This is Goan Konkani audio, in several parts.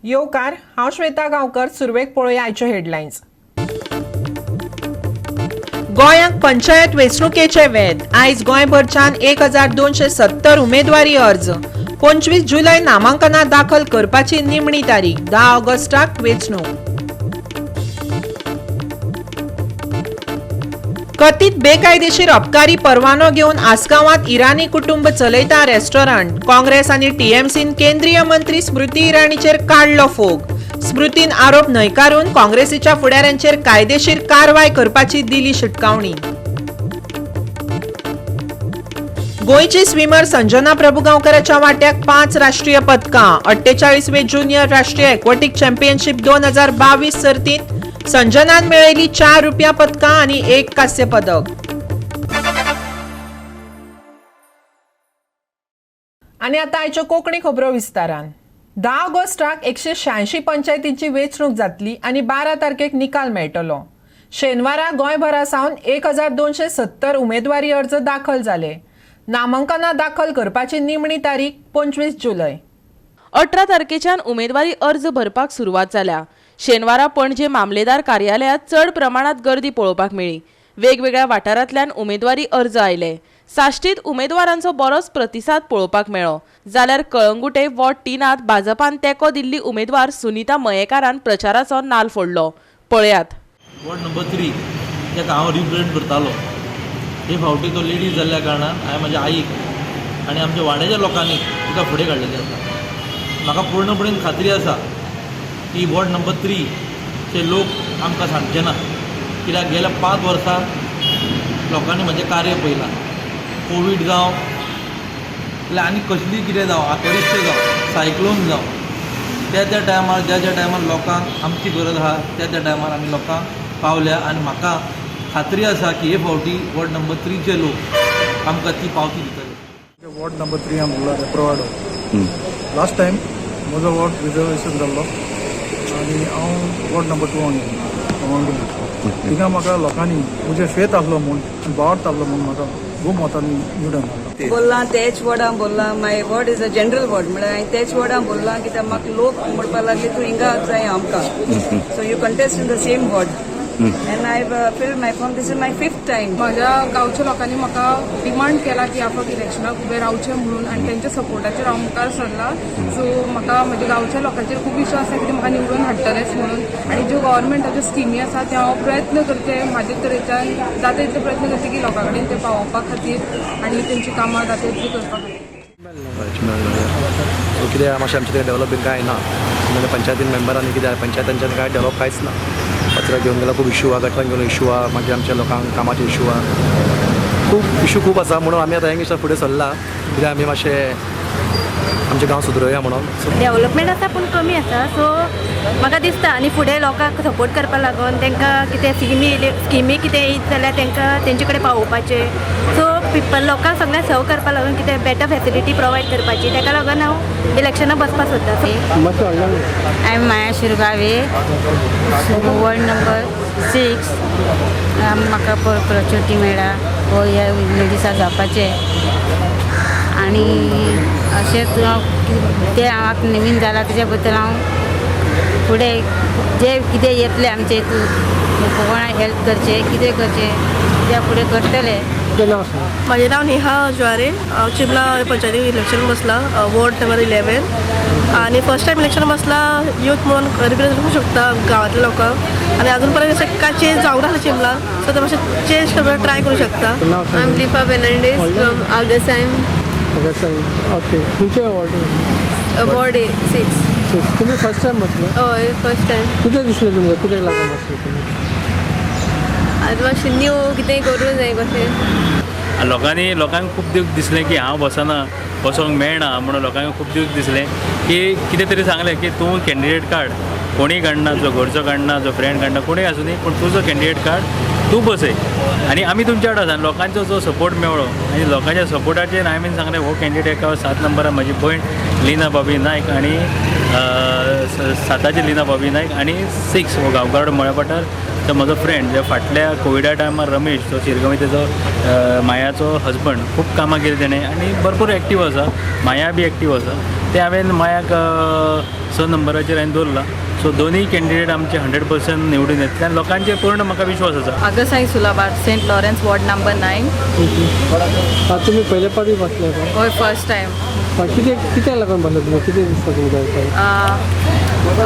येवकार, हांव श्वेता गांवकर. सुरवेक पळोवया आयच्यो हेडलायन्स. गोंयांक पंचायत वेंचणुकेचे वेध. आयज गोंयभरच्यान 1270 उमेदवारी अर्ज. 25 जुलय नामांकनां दाखल करपाची निमणी तारीख. 10 ऑगस्टाक वेंचणूक. कथीत बेकायदेशीर अबकारी परवानो घेवन आसगांवांत इराणी कुटुंब चलयता रेस्टॉरंट. काँग्रेस आनी टीएमसीन केंद्रीय मंत्री स्मृती इराणीचेर काडलो फोग. स्मृतीन आरोप न्हयकारून काँग्रेसीच्या फुडाऱ्यांचेर कायदेशीर कारवाय करपाची दिली शिटकावणी. गोंयची स्विमर संजना प्रभुगांवकराच्या वाट्याक 5 राष्ट्रीय पदकां. 48वे ज्युनियर राष्ट्रीय एक्वाटिक चॅम्पियनशीप 2022 सर्तीत संजनान मेळयली 4 रुपया पदकां आनी 1 कांस्य पदक. आनी आतां आयच्यो कोंकणी खबरो विस्तारान. 10 ऑगस्टाक 186 पंचायतींची वेंचणूक जातली आनी 12 तारखेक निकाल मेळटलो. शेनवारा गोंयभरा सावन 1270 उमेदवारी अर्ज दाखल जाले. नामांकनां दाखल करपाची निमणी तारीख 25 जुलय. 18 तारखेच्यान उमेदवारी अर्ज भरपाक सुरवात जाल्या. शेनवारा पणजे मामलेदार कार्यालयांत चड प्रमाणात गर्दी पळोवपाक मेळ्ळी. वेगवेगळ्या वाठारांतल्यान उमेदवारी अर्ज आयले. साश्टीत उमेदवारांचो बरोच प्रतिसाद पळोवपाक मेळ्ळो. जाल्यार कळंगुटे वॉर्ड 3 भाजपान तेंको दिल्ली उमेदवार सुनीता मयेकारान प्रचाराचो नाल फोडलो. पळयात. वॉर्ड नंबर 3 ताका हांव रिप्रेजेंट करतालो. हे फावटी तो लेडीज जाल्ल्या कारणान हांवें म्हज्या आईक आनी आमच्या वाड्याच्या लोकांनी तिका फुडें काडलेली आसा. म्हाका पूर्णपणेन खात्री आसा की वॉर्ड नंबर 3चे लोक आमकां सांगचे ना, कित्याक गेल्या 5 वर्सां लोकांनी म्हजें कार्य पळयलां. कोवीड जावं जाल्यार आनी कसलीय कितें जावं, आतोरिक्षा जावं, सायक्लोन जावं, त्या त्या टायमार ज्या ज्या टायमार लोकांक आमची गरज आहा त्या त्या टायमार आमी लोकांक पावल्या. आनी म्हाका खात्री आसा की हे फावटी वॉर्ड नंबर 3चे लोक आमकां ती पावती दितले. वॉर्ड नंबर 3 हांव उरला रेप्रोवाडो. लास्ट टायम म्हजो वॉर्ड रिजर्वेशन जाल्लो आनी हांव वॉर्ड नंबर 2 हांव गेलो. थिंगा म्हाका लोकांनी म्हजेर फेत आहलो म्हूण आनी भावार्थ आहलो म्हूण म्हाका खूब मतांनी निवडून हाडलो. बोल्ला तेच वर्डां बोल्ला. My ward is a general ward, म्हळ्यार हांवें तेच वर्डां बोल्ला, कित्याक म्हाका लोक म्हणपाक लागले तूं हिंगा जाय आमकां, so you contest in the same ward and I fill my form. This is my 5th time. म्हज्या गांवच्या लोकांनी म्हाका डिमांड केला की आपण इलेक्शनाक उबें रावचें म्हणून आनी तेंच्या सपोर्टाचेर हांव मुखार सरला. सो म्हाका म्हज्या गांवच्या लोकांचेर खूब विश्वास आसा की ते म्हाका निवडून हाडटलेच म्हणून. आनी ज्यो गव्हर्मेंटाच्यो स्किमी आसा ते हांव प्रयत्न करते, म्हाजे तरेच्यान जाता तितले प्रयत्न करते की लोकां कडेन ते पावोवपा खातीर आनी तेंची कामां जाता तितली करपा खातीर. सो कितें मातशें आमचें थंय डेवलप बीन कांय ना. म्हणजे पंचायतीन मेंबरांनी कितें पंचायतांच्यान कांय डेवलप कांयच ना. कचरा घेवन गेल्यार खूब इशू आहा, गटरान घेवन इशू आहा, मागीर आमच्या लोकांक कामाचे इशू आहा, खूब इशू खूब आसा. म्हणून आमी आतां यंगस्टर फुडें सरला, कित्याक आमी मातशें आमचें गांव सुदरोवया म्हणून. सो डेवलपमेंट आसा पूण कमी आसा. सो म्हाका दिसता आनी फुडें लोकांक सपोर्ट करपा लागून तांकां कितें स्किमी कितें येयत जाल्यार तांकां तेंचे कडेन पावोवपाचें. सो पिपल लोकांक सगळ्यांक सर्व करपा लागून कितें बेटर फॅसिलिटी प्रोवायड करपाची, ताका लागून हांव इलेक्शनाक बसपाक सोदतां. I am Maya Shirgave, ward number 6. म्हाका ऑपॉर्चुनिटी मेळ्ळा हो ह्या लेडिसा जावपाचें आनी अशेंच ते हांव नवीन जाला तेच्या बद्दल हांव फुडें जे कितें येतलें आमचे हितून कोणाक हेल्प करचें, कितें करचें त्या फुडें करतलें. म्हाजें नांव नेहा ज्वारे. हांव चिंबला पंचायती इलेक्शन बसलां, वॉर्ड नंबर 11. आनी फर्स्ट टायम इलेक्शन बसला. यूथ म्हणून रिप्रेझेंट करूंक शकता गांवांतल्या लोकांक आनी अजून पर्यंत अशें कांय चेंज जावंक नासलें चिंबलान, सो ते मातशें चेंज करपाक ट्राय करूं शकता. I am Deepa Fernandes from Agassaim. Okay, खंयचे वॉर्ड? वॉर्ड 6. तुमी फर्स्ट टायम बसले? हय, फर्स्ट टायम. कितें दिसलें तुमकां, कित्याक लागून बसले तुमी? आतां मातशें न्यू कितेंय करूं जाय कशें. लोकांनी लोकांक खूब दीस दिसलें की हांव बसना, बसोंक मेळना म्हणून लोकांक खूब दीस दिसलें की कितें तरी सांगलें की तूं कॅन्डिडेट काड, कोणीय काडना, जो घरचो काडना, जो फ्रेंड काडना, कोणीय आसूं न्ही, पूण तुजो कॅन्डिडेट काड, तूं बसय आनी आमी तुमच्या वांगडा आसा. आनी लोकांचो जो सपोर्ट मेळ्ळो आनी लोकांच्या सपोर्टाचेर हांवें सांगलें हो कॅन्डिडेट एका 7 नंबरार म्हजी भयण लिना बाबी नायक आनी 7 लिना बाबी नायक आनी 6 हो गांवकार मळ्या पठार तो म्हजो फ्रेंड जे फाटल्या कोविडा टायमार रमेश तो शिरगांव तेजो मायाचो हजबंड, खूब कामां केली तेणें आनी भरपूर एक्टीव आसा, माया बी एक्टीव आसा. ते हांवें मायाक स नंबराचेर हांवें दवरला. सो दोनूय कॅन्डिडेट आमचे 100% निवडून येतले आनी लोकांचेर पूर्ण म्हाका विश्वास आसा. Agassaim Sulabha, Saint Lawrence ward number 9. तुमी पयले पावटी बसले? हय, फर्स्ट टायम. कित्याक लागून बसले तुमी? कितें दिसता तुमकां?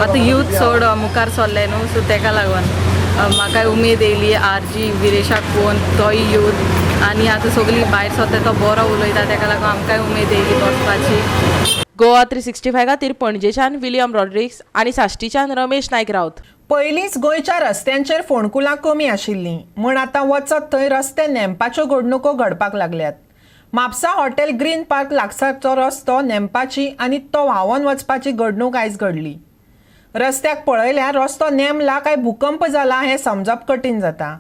आतां यूथ चड मुखार सरले न्हू, सो तेका लागून म्हाका उमेद येयली. आर जी विरेशाक पळोवन तोय यूथ आनी आतां सगळीं भायर सरता, तो बरो उलयता, तेका लागून आमकांय उमेद येयली बसपाची. गोवा 365 खातीर पणजेच्यान विलियम रॉड्रिक्स आनी साश्टीच्यान रमेश नायक राऊत. पयलींच गोंयच्या रस्त्यांचेर फोंडकुलां कमी आशिल्लीं म्हूण आतां वचत थंय रस्ते नेमपाच्यो घडणुको घडपाक लागल्यात. म्हापसा हॉटेल ग्रीन पार्क लागसारचो रस्तो नेमपाची आनी तो व्हांवन वचपाची घडणूक आयज घडली. रस्त्याक पळयल्यार रस्तो नेमला काय भूकंप जाला हें समजप कठीण जाता.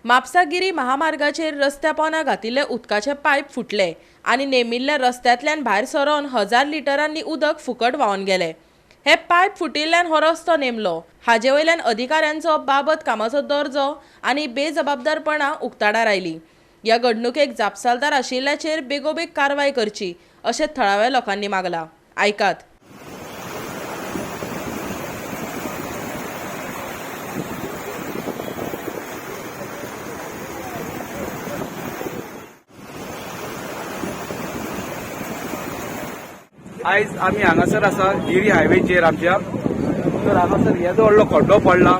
म्हापसा गिरी महामार्गाचेर रस्त्या पोंदा घातिल्ले उदकाचे पायप फुटले आनी नेमिल्ल्या रस्त्यांतल्यान भायर सरोन 1000 लिटरांनी उदक फुकट व्हांवन गेले. हे पायप फुटिल्ल्यान हो रस्तो नेमलो. हाजे वयल्यान अधिकाऱ्यांचो बाबत कामाचो दर्जो आनी बेजबाबदारपणा उक्ताडार आयली. ह्या घडणुकेक जापसालदार आशिल्ल्याचेर बेगोबेग कारवाय करची अशें थळाव्या लोकांनी मागला. आयकात. आयज आमी हांगासर आसा गिरी हायवेचेर आमच्या, तर हांगासर येदो व्हडलो खड्डो पडला.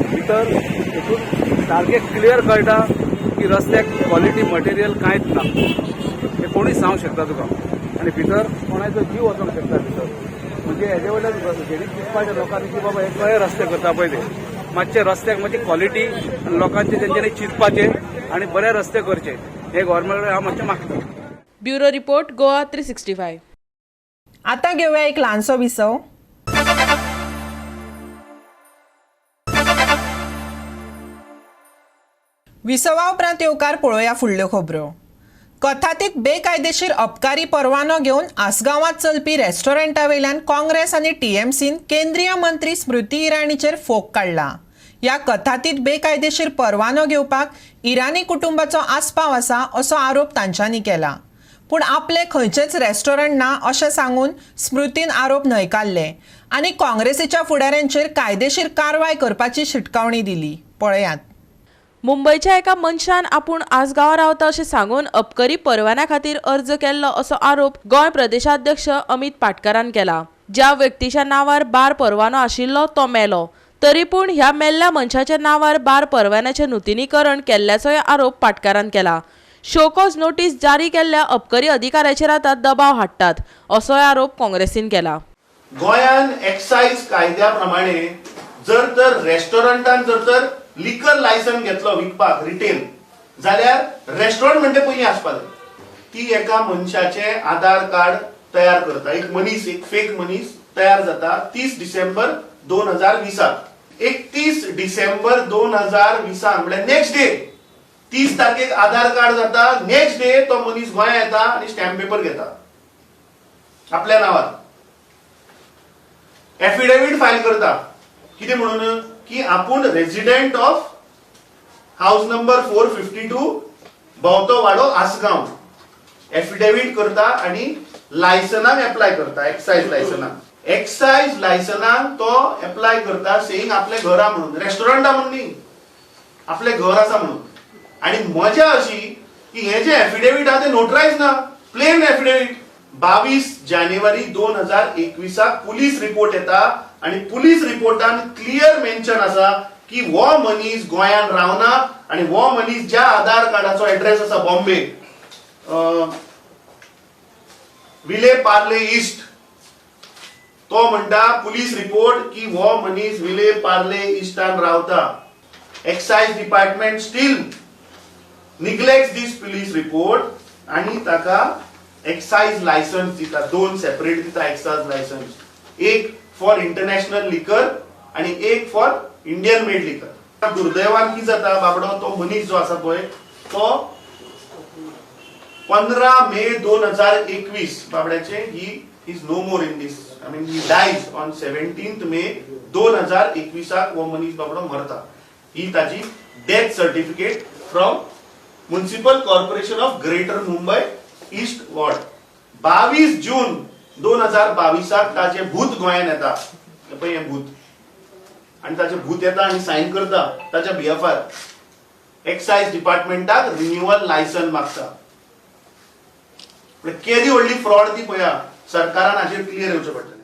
भितर हितून सारकें क्लियर कळटा की रस्त्याक क्वॉलिटी मटेरियल कांयच ना, हें कोणूय सांगूंक शकता तुका. आनी भितर कोणाचो जीव वचोंक शकता भितर. म्हणजे हेजे वयल्यान हेणी चिंतपाचें लोकांनी की बाबा हे कशे रस्ते करता पळय ते, मातशे रस्त्याक मातशी क्वॉलिटी आनी लोकांचे तेंच्यांनी चिंतपाचें आनी बरे रस्ते करचे, हे गव्हर्मेंट हांव मातशें मागता. Bureau report, Goa 365. आता घेऊया एक ल्हानसो विसव. विसवा उपरांत येवकार पळोवया फुडल्यो खबरो. कथातीत बेकायदेशीर अबकारी परवानो घेवन आसगांवांत चलपी रेस्टॉरंटा वयल्यान काँग्रेस आनी टीएमसीन केंद्रीय मंत्री स्मृती इराणीचेर फोग काडला. ह्या कथातीत बेकायदेशीर परवानो घेवपाक इराणी कुटुंबाचो आस्पाव आसा असो आरोप तांच्यांनी केला. पूण आपले खंयचेच रेस्टॉरंट ना अशें सांगून स्मृतीन आरोप न्हयकारले आनी काँग्रेसीच्या फुडाऱ्यांचेर कायदेशीर कारवाय करपाची शिटकावणी दिली. पळयात. मुंबयच्या एका मनशान आपूण आसगांवां रावता अशें सांगून अबकारी परवान्या खातीर अर्ज केल्लो असो आरोप गोंय प्रदेशाध्यक्ष अमित पाटकारान केला. ज्या व्यक्तीच्या नांवार बार परवानो आशिल्लो तो मेलो, तरी पूण ह्या मेल्ल्या मनशाच्या नांवार बार परवान्याचें नुतनीकरण केल्ल्याचोय आरोप पाटकारान केला. शोकॉज नोटीस जारी केल्ल्या अबकारी अधिकाऱ्याचेर आतां दबाव हाडटात असोय आरोप काँग्रेसीन केला. गोंयान एक्सायज कायद्या प्रमाणे जर तर रेस्टॉरंटान जर तर लिकर लायसन घेतलो विकपाक रिटेल जाल्यार रेस्टॉरंट म्हणटे पयलीं आसपा जाय. ती एका मनशाचे आधार कार्ड तयार करता, एक मनीस, एक फेक मनीस तयार जाता 30 डिसेंबर 2020 31 डिसेंबर 2020 म्हळ्यार नेक्स्ट डे 30 तारखेक आधार कार्ड जाता, नेक्स्ट डे तो मनीस गोंया येता आनी स्टॅम्प पेपर घेता आपल्या नांवार, एफिडेवीट फायल करता कितें म्हणून की आपूण resident of house number 452 Bhomto Wado Assagao, affidavit करता आनी लायसनाक एप्लाय करता, एक्सायज लायसनाक. एक्सायज लायसनाक तो एप्लाय करता सेईंग आपलें घर आहा म्हणून, रेस्टॉरंटा म्हणून न्ही, आपलें घर आसा म्हणून. आनी मजा अशी की हे जे एफिडेवीट आहा ते नोटरायज ना, प्लेन एफिडेवीट. 22 जानेवारी 2021 पुलीस रिपोर्ट येता आनी पुलीस रिपोर्टान क्लियर मेन्शन आसा की हो मनीस गोंयान रावना आनी हो मनीस ज्या आधार कार्डाचो एड्रेस आसा बॉम्बे विले पार्ले ईस्ट, तो म्हणटा पुलीस रिपोर्ट की हो मनीस विले पार्ले ईस्टान रावता. Excise department still neglects this police report आनी ताका एक्सायज लायसन्स दिता, 2 सेपरेट दिता एक्सायज लायसन्स, एक फॉर इंटरनॅशनल लिकर आनी एक फॉर इंडियन मेड लिकर. दुर्दैवान की जाता बाबडो तो मनीस जो आसा पळय तो 15 मे 2021 बाबड्याचे ही is no more in this. I mean he dies on 17 May 2021 हो मनीस बाबडो मरता. ही ताजी death certificate from municipal corporation of greater Mumbai east ward. 22 June 2022 ताजे भूत गोंयान येता, पळय हें भूत, आनी ताजे भूत येता आनी सायन करता ताच्या बिएफआर. एक्सायज डिपार्टमेंटाक रिन्युअल लायसन मागता. केदी व्हडली फ्रॉड ती पळया, सरकारान हाचेर क्लियर येवचें पडटलें.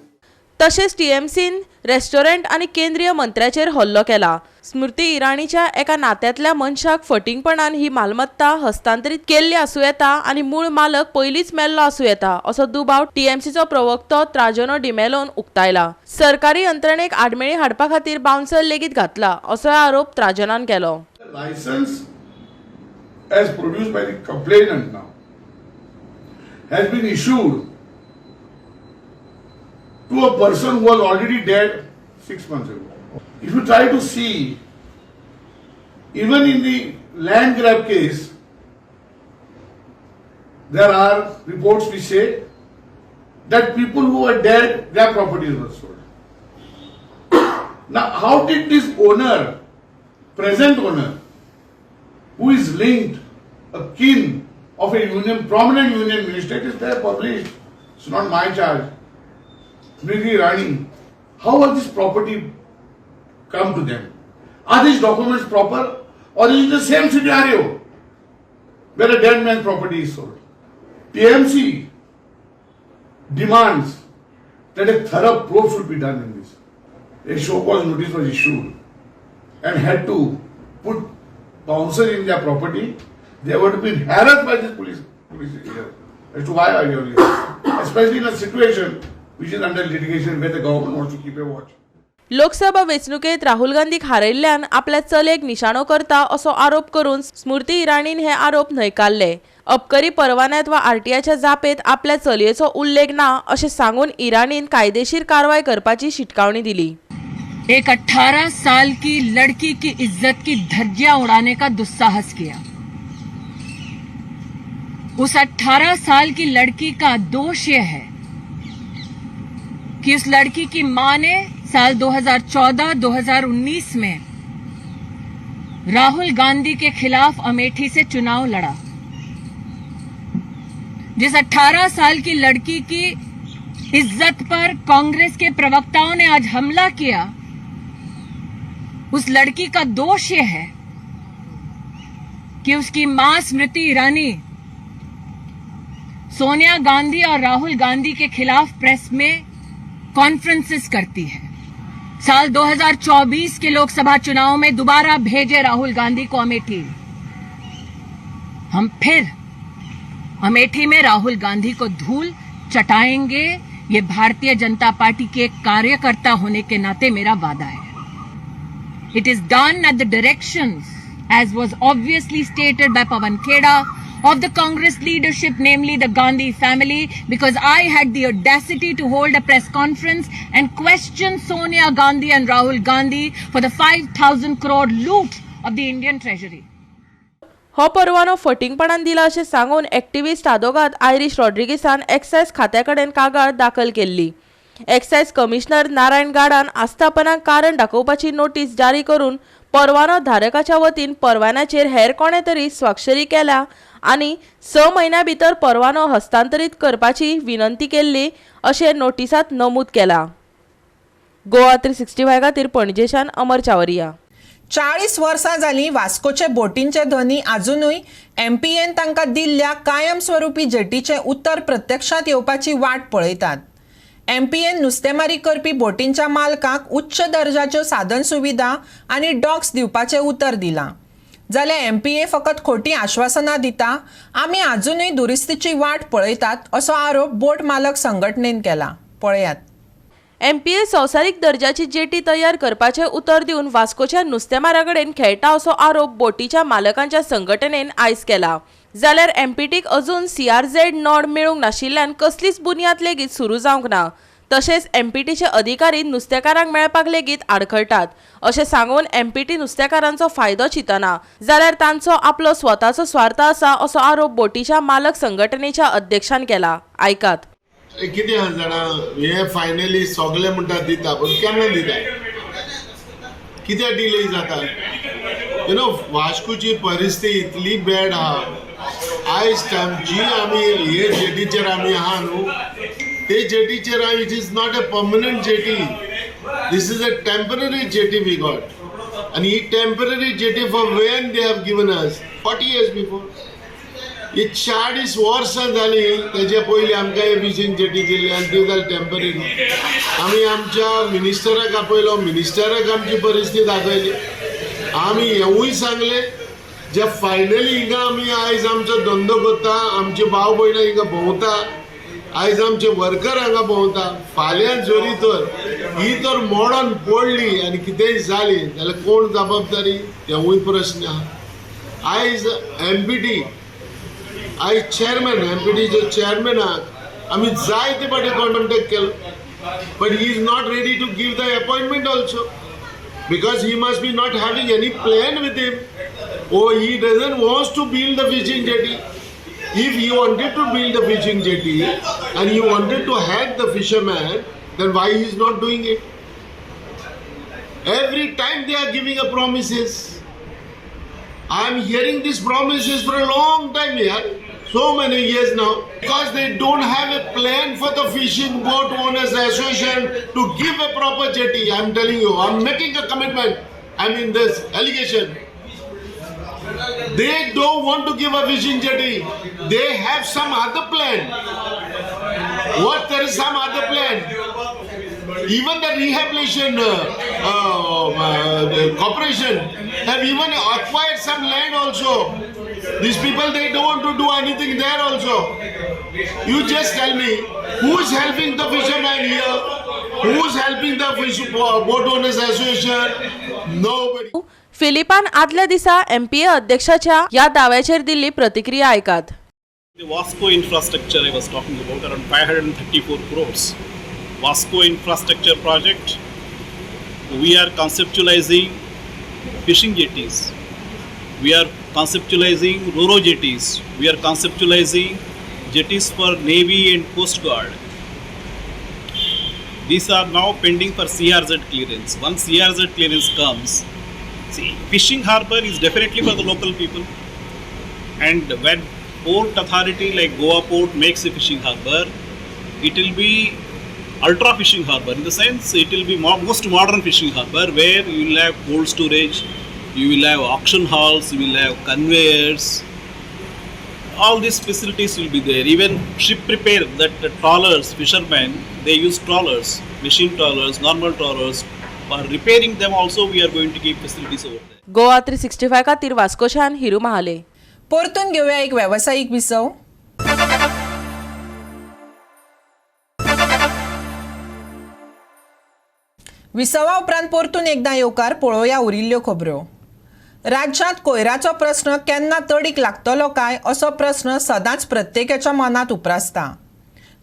तशेंच टीएमसीन रेस्टॉरंट आनी केंद्रीय मंत्र्याचेर हल्लो केला. स्मृती इराणीच्या एका नात्यांतल्या मनशाक फटींगपणान ही मालमत्ता हस्तांतरीत केल्ली आसूं येता आनी मूळ मालक पयलींच मेल्लो आसूं येता असो दुबाव टीएमसीचो प्रवक्तो त्राजनो डिमेलोन उक्तायला. सरकारी यंत्रणेक आडमेळी हाडपा खातीर बाउन्सर लेगीत घातला असो आरोप त्राजनान केलो. License as produced by the complainant now has been issued to a person who was already dead 6 months ago. If you try to see, even in the land grab case, there are reports which say that people who were dead, their properties were sold. Now, how did this owner, present owner, who is linked, a kin of a union, prominent union minister, it is there published, it's not my charge, Smriti Irani, how was this property come to them? Are these documents proper, or is it the same scenario where a dead man's property is sold? TMC demands that a thorough probe should be done in this. A show cause notice was issued and had to put bouncer in their property. They were to be harassed by this police here as to why are you here, especially in a situation which is under litigation where the government wants to keep a watch. Lok Sabha वेंचणुकेत Rahul गांधीक हारयल्ल्यान आपल्या चलयेक निशाणो करता असो आरोप करून स्मृती इराणीन हे आरोप न्हयकारले. अबकारी परवान्यांत वा आरटीआयच्या जापेत आपल्या चलयेचो उल्लेख ना अशें सांगून इराणीन कायदेशीर कारवाय करपाची शिटकावणी दिली. एक 18 साल की लड़की की इज्जत की धज्जियां उड़ाने का दुस्साहस किया. उस 18 साल की लड़की का दोष यह है कि उस लड़की की मां ने साल 2014-2019 में राहुल गांधी के खिलाफ अमेठी से चुनाव लड़ा। जिस 18 साल की लड़की की इज्जत पर कांग्रेस के प्रवक्ताओं ने आज हमला किया, उस लड़की का दोष यह है कि उसकी मां स्मृति ईरानी सोनिया गांधी और राहुल गांधी के खिलाफ प्रेस में कॉन्फ्रेंसेस करती है। साल 2024 के लोकसभा चुनाव में दोबारा भेजे राहुल गांधी को अमेठी, हम फिर अमेठी में राहुल गांधी को धूल चटाएंगे। ये भारतीय जनता पार्टी के कार्यकर्ता होने के नाते मेरा वादा है। It is done at the directions, as was obviously stated by Pawan Khera, of the Congress leadership, namely the Gandhi family, because I had the audacity to hold a press conference and question Sonia Gandhi and Rahul Gandhi for the 5,000 crore loot of the Indian treasury. हो परवानो फटींगपणान दिला अशें सांगून एक्टिविस्ट आदोगाद आयरीश रॉड्रिगीसान एक्सायज खात्या कडेन कागाळ दाखल केल्ली. एक्सायज कमिशनर नारायण गाडान आस्थापनाक कारण दाखोवपाची नोटीस जारी करून परवानो धारकाच्या वतीन परवान्याचेर हेर कोणे तरी स्वाक्षरी केल्या आनी 6 म्हयन्या भितर परवानो हस्तांतरीत करपाची विनंती केल्ली अशें नोटिसांत नमूद केलां. गोवा 365 खातीर पणजेच्यान अमर चावरिया. 40 वर्सां जालीं वास्कोचे बोटींचे धनी आजुनूय एमपीएन तांकां दिल्ल्या कायमस्वरूपी जेटीचें उत्तर प्रत्यक्षांत येवपाची वाट पळयतात. एमपीएन नुस्तेमारी करपी बोटींच्या मालकांक उच्च दर्जाच्यो साधन सुविधा आनी डॉक्स दिवपाचें उतर दिलां, जाल्यार एमपीए फकत खोटी आश्वासनां दिता, आमी आजुनूय दुरुस्तीची वाट पळयतात असो आरोप बोट मालक संघटनेन केला. पळयात. एमपीए संवसारीक दर्जाची जेटी तयार करपाचें उतर दिवन वास्कोच्या नुस्तेमारा कडेन खेळटा असो आरोप बोटीच्या मालकांच्या संघटनेन आयज केला. जाल्यार एमपीटीक अजून सीआरझेड नॉड मेळूंक नाशिल्ल्यान कसलीच बुन्याद लेगीत सुरू जावंक ना. तशेंच एमपीटीचे अधिकारी नुस्तेकारांक मेळपाक लेगीत आडखळटात अशें सांगून एमपीटी नुस्तेकारांचो फायदो चिंतना, जाल्यार तांचो आपलो स्वताचो स्वार्थ आसा असो आरोप बोटीच्या मालक संघटनेच्या अध्यक्षान केला. आयकात. कितें आहा जाणा, हे फायनली सगळे म्हणटा दिता, पूण केन्ना दिता, कित्याक डिले जाता? You know वास्कोची परिस्थिती इतली बॅड आहा आयज टायम. जी आमी हे जेटीचेर आमी आहा न्हू, ते जेटीचेर it is not a permanent jetty, this is a temporary jetty we got. आनी ही temporary jetty for when they have given us 40 years before. ही 40 वर्सां जाली तेजे पयलीं आमकां हे फिशींग जेटी दिल्ली आनी ती जाली टेम्पररी. आमी आमच्या मिनिस्टराक आपयलो, मिनिस्टराक आमची परिस्थिती दाखयली. आमी हेवूय सांगलें जे फायनली हिंगा आमी आयज आमचो धंदो करता, आमचे भाव भयणां हिंगा भोंवता, आयज आमचे वर्कर हांगा भोंवता. फाल्यां जरी तर ही तर मोडोन पडली आनी कितेंय जाली जाल्यार कोण जबाबदारी, तेवूय प्रस्न आहा. आयज एमपीटी, आयज चेअरमॅन, एमपीटीचे चेअरमॅनाक आमी जायते फावटी कॉन्टेक्ट केलो, but he is not ready to give the appointment also, because he must be not having any plan with him, or he doesn't wants to build the fishing jetty. If he wanted to build the fishing jetty and he wanted to help the fisherman, then why he is not doing it? Every time they are giving a promises. I am hearing these promises for a long time here, so many years now, because they don't have a plan for the fishing boat owners association to give a proper jetty. I am telling you, I am making a commitment. I mean this allegation. They don't want to give a fishing jetty. They have some other plan. What? There is some other plan. Even the rehabilitation the corporation have even acquired some land also. These people, they don't want to do anything there also. You just tell me, who is helping the fisherman here? Who is helping the fish boat owners association? Nobody. फिलिपान आदल्या दिसा एमपीए अध्यक्षाच्या ह्या दाव्याचेर दिल्ली प्रतिक्रिया आयकात. The Vasco infrastructure I was talking about, around 534 crores. Vasco infrastructure project, we are conceptualizing fishing jetties. We are conceptualizing Roro jetties. We are conceptualizing jetties for Navy and Coast Guard. These are now pending for CRZ clearance. Once CRZ clearance comes, see, fishing harbor is definitely for the local people. And when port authority like Goa Port makes a fishing harbor, it will be ultra fishing harbor, in the sense it will be most modern fishing harbor where you will have cold storage, you will have auction halls, you will have conveyors, all these facilities will be there. Even ship repair, that the trawlers, fishermen, they use trawlers, machine trawlers, normal trawlers. For repairing them also we are going to give facilities over there. Goa 365 खातीर वास्कोच्यान हिरू महाले. परतून घेवया एक वेवसायीक विसव. विसवा उपरांत परतून एकदां येवकार. पळोवया उरिल्ल्यो खबरो. राज्यांत कोयराचो प्रस्न केन्ना तडीक लागतलो काय असो प्रस्न सदांच प्रत्येकाच्या मनांत उप्रासता.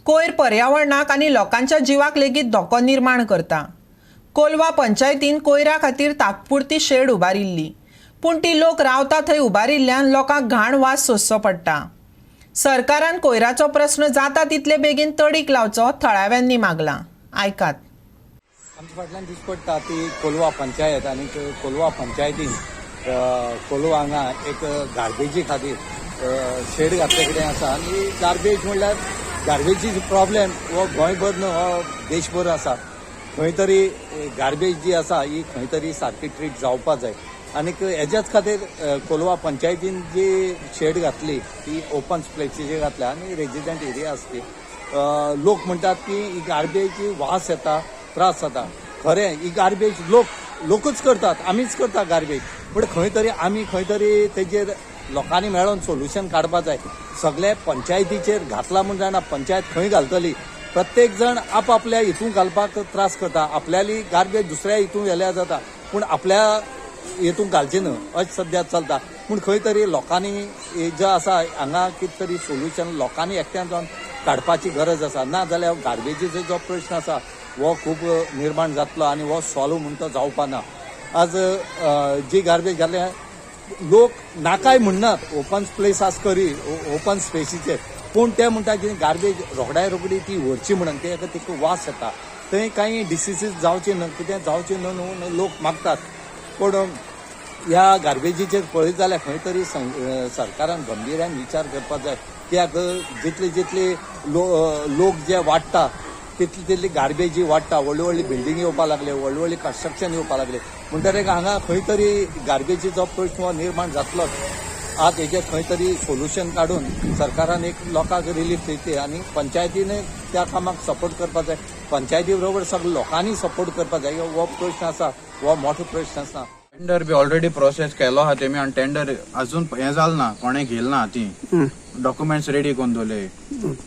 कोयर पर्यावरणाक आनी लोकांच्या जिवाक लेगीत धोको निर्माण करता. कोलवा पंचायतीन कोयरा खातीर तात्पुरती शेड उबारिल्ली, पूण ती लोक रावता थंय उबारिल्ल्यान लोकांक घाण वास सोंसचो पडटा. सरकारान कोयराचो प्रस्न जाता तितले बेगीन तडीक लावचो थळाव्यांनी मागलां. आयकात. आमच्या फाटल्यान दिश्टी पडटा ती कोलवा पंचायत आनी कोलवा पंचायतीन कोलवा हांगा एक गार्बेजी खातीर शेड घातले कडेन आसा. आनी गार्बेज म्हणल्यार गार्बेजी प्रॉब्लेम हो गोंयभर न्हू, हो देशभर आसा. खंय तरी गार्बेज जी आसा ही खंय तरी सारकी ट्रीट जावपा जाय. आनीक हेज्याच खातीर कोलवा पंचायतीन जी शेड घातली ती ओपन स्पेसीचेर घातल्या आनी रेजिडंट एरिया आसली. लोक म्हणटात की ही गार्बेज वास येता, त्रास जाता. खरें ही गार्बेज लोकच करतात, आमीच करता गार्बेज, पूण खंय तरी आमी खंय तरी तेजेर लोकांनी मेळोन सोल्युशन काडपा जाय. सगळे पंचायतीचेर घातला म्हूण जाणा, पंचायत खंय घालतली? प्रत्येक जण आपआपल्या हितून घालपाक त्रास करता. आपल्याली गार्बेज दुसऱ्या हितून व्हेल्यार जाता, पूण आपल्या हितून घालचे न्हू अशें सद्या चलता. पूण खंय तरी लोकांनी जे आसा हांगा कितें तरी सोल्युशन लोकांनी एकट्यान जावन काडपाची गरज आसा. ना जाल्यार गार्बेजीचो जो प्रश्न आसा हो खूब निर्माण जातलो आनी हो सॉल्व म्हूण तो जावपा ना. आज जी गार्बेज घातल्या लोक नाकाय म्हणनात ओपन प्लेस आस करी ओपन स्पेसीचेर, पूण ते म्हणटा की गार्बेज रोखड्या रोखडी ती व्हरची म्हणून ते तिका वास येता, थंय कांय डिसिजीस जावचे न्हय, कितें जावचें न्हय म्हणून लोक मागतात. पूण ह्या गार्बेजीचेर पळयत जाल्यार खंय तरी सरकारान गंभीर्यान विचार करपाक जाय. कित्याक जितले जितले लोक जे वाडटा तितली तितली गार्बेजी वाडटा, व्हडली व्हडली बिल्डींग येवपाक लागले, व्हडली व्हडली कन्स्ट्रक्शन येवपाक लागले, म्हणटकीर हांगा खंय तरी गार्बेजीचो प्रश्न हो निर्माण जातलोच. आज हेजेर खंय तरी सोल्युशन काडून सरकारान एक लोकांक रिलीफ दिवची आनी पंचायतीन त्या कामाक सपोर्ट करपाक जाय. पंचायती बरोबर सगळे लोकांनी सपोर्ट करपाक जाय. हो प्रश्न आसा, हो मोठो प्रश्न आसा. टेंडर बी ऑलरेडी प्रोसेस केलो आहा तेमी आनी टेंडर अजून हें जालें ना, कोणें घेतलें ना, ती डॉक्युमेंट्स रेडी करून दवरले.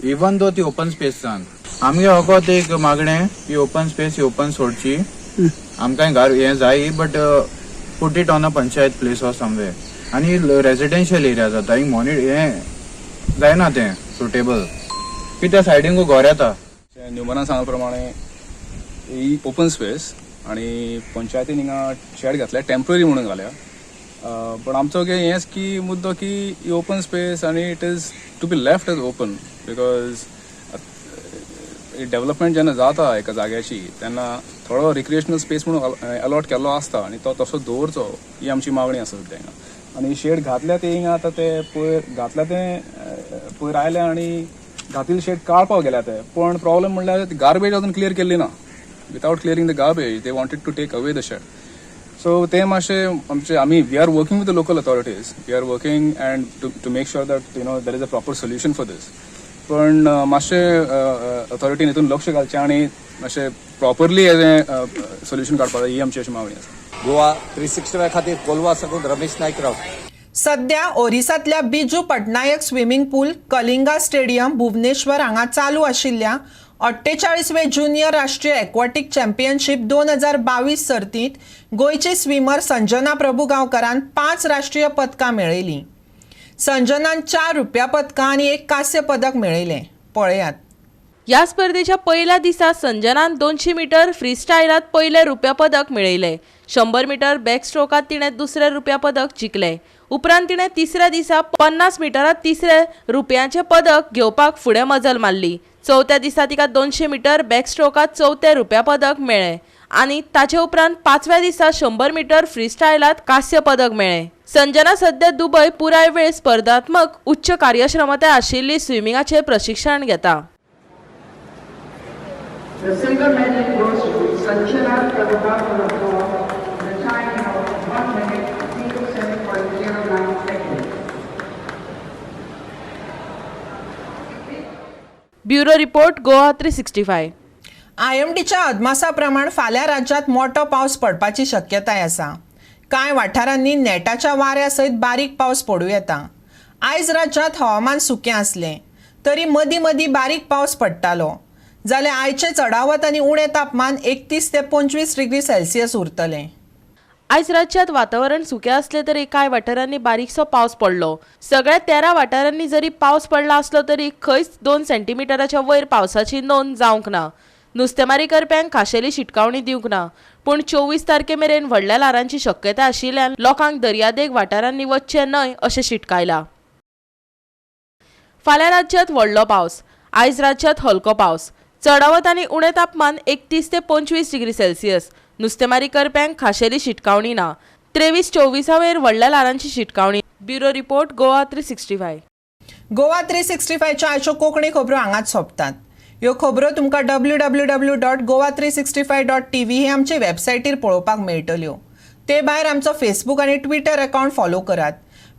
इवन दो ती ओपन स्पेसान आमगे फकत एक मागणें की ओपन स्पेस ही ओपन सोडची, आमकां घर हें जाय, but put it on a panchayat place or somewhere. आनी रेजिडेन्शियल एरिया जाता, हिंग मॉनि हें जायना तें सुटेबल की त्या सायडीन घर येता. न्यूमनान सांगल्या प्रमाणे ही ओपन स्पेस आनी पंचायतीन हिंगा शेड घातल्या टेम्पररी म्हणून घाल्या, पण आमचो हेंच की मुद्दो की ही ओपन स्पेस आनी it is to be left as open, because development जेन्ना जाता एका जाग्याची तेन्ना थोडो रिक्रिएशनल स्पेस म्हणून अलॉट केल्लो आसता आनी तो तसो दवरचो ही आमची मागणी आसा सद्या हिंगा. आनी शेड घातल्या ते हिंगा आतां ते पयर घातल्या ते पयर आयले आनी घातिल्ले शेड काडपाक गेल्या ते, पण प्रॉब्लम म्हणल्यार गार्बेज अजून क्लियर केल्ली ना. Without clearing the garbage they wanted to take away the shed. So ते मातशें आमचे आमी we are working with the local authorities, we are working and to make sure that you know there is a proper solution for this. पण मातशें ऑथॉरिटीन हितून लक्ष घालचें आनी मातशें प्रॉपरली हेजें सोल्युशन काडपाक जाय ही आमची अशी मागणी आसा. गोवा 365 खातीर कोलवा साकून रमेश नायक राव. सध्या ओरिसांतल्या Biju Patnaik swimming pool Kalinga stadium Bhubaneswar हांगा चालू आशिल्ल्या 48वे ज्युनियर राष्ट्रीय एक्वाटीक चॅम्पियनशीप 2022 सर्तींत गोंयची स्विमर संजना प्रभू गांवकारान 5 राष्ट्रीय पदकां मेळयलीं. संजनान 4 रुप्या पदकां आनी 1 कांस्य पदक मेळयलें. पळयात. ह्या स्पर्धेच्या पयल्या दिसा संजनान 200 मीटर फ्रीस्टायलात पयलें रुप्या पदक मेळयलें. 100 मीटर बॅकस्ट्रोकात तिणें दुसरें रुप्या पदक जिखलें. उपरांत तिणें तिसऱ्या दिसा 50 मिटरात तिसरें रुपयांचें पदक घेवपाक फुडें मजल मारली. चवथ्या दिसा तिका 200 मीटर बॅकस्ट्रोकात चवथें रुप्या पदक मेळ्ळें आनी ताचे उपरांत पांचव्या दिसा 100 मीटर फ्रीस्टायलात कांस्य पदक मेळ्ळें. संजना सध्या दुबय पुराय वेळ स्पर्धात्मक उच्च कार्यक्षमताय आशिल्ली स्विमिंगाचें प्रशिक्षण घेता. The silver medal goes to Sanjana Prabhugaonkar of Goa with a time of 1 minute 07.09 seconds. Bureau report, Goa 365. आयएमडीच्या अदमासा प्रमाण फाल्यां राज्यांत मोठो पावस पडपाची शक्यताय आसा. कांय वाठारांनी नेटाच्या वाऱ्या सयत बारीक पावस पडूं येता. आयज राज्यांत हवामान सुकें आसलें तरी मदीं मदीं बारीक पावस पडटालो. जाल्यार आयचें चडावत आनी उणें तापमान 31 ते 25 डिग्री सेल्सियस उरतलें. आयज राज्यांत वातावरण सुकें आसलें तरी कांय वाठारांनी बारीकसो पावस पडलो. सगळ्या 13 वाठारांनी जरी पावस पडला आसलो तरी खंयच 2 सेंटीमिटराच्या वयर पावसाची नोंद जावंक ना. नुस्तेमारी करप्यांक खाशेली शिटकावणी दिवंक ना, पूण 24 तारखे मेरेन व्हडल्या ल्हारांची शक्यता आशिल्ल्यान लोकांक दर्यादेग वाठारांनी वचचें न्हय अशें शिटकायलां. फाल्यां राज्यांत व्हडलो पावस. आयज राज्यांत हलको पावस. चडावत आनी उणें तापमान 31 ते 25 डिग्री सेल्सियस. नुस्तेमारी करप्यांक खाशेली शिटकावणी ना. 23-24 वयर व्हडल्या ल्हारांची शिटकावणी. Bureau report, Goa 365. Goa 365च्या आयच्यो कोंकणी खबरो हांगाच सोंपतात. ह्यो खबरो तुमकां www.goa365.tv हे आमचे वेबसायटीर पळोवपाक मेळटल्यो. ते भायर आमचो फेसबूक आनी ट्विटर अकावंट फॉलो करात.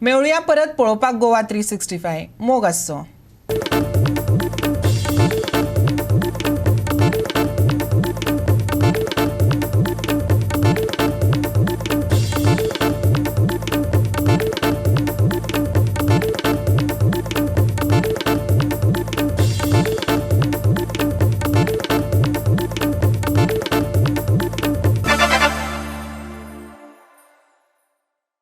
मेळुया परत पळोवपाक गोवा 365. मोग आसचो.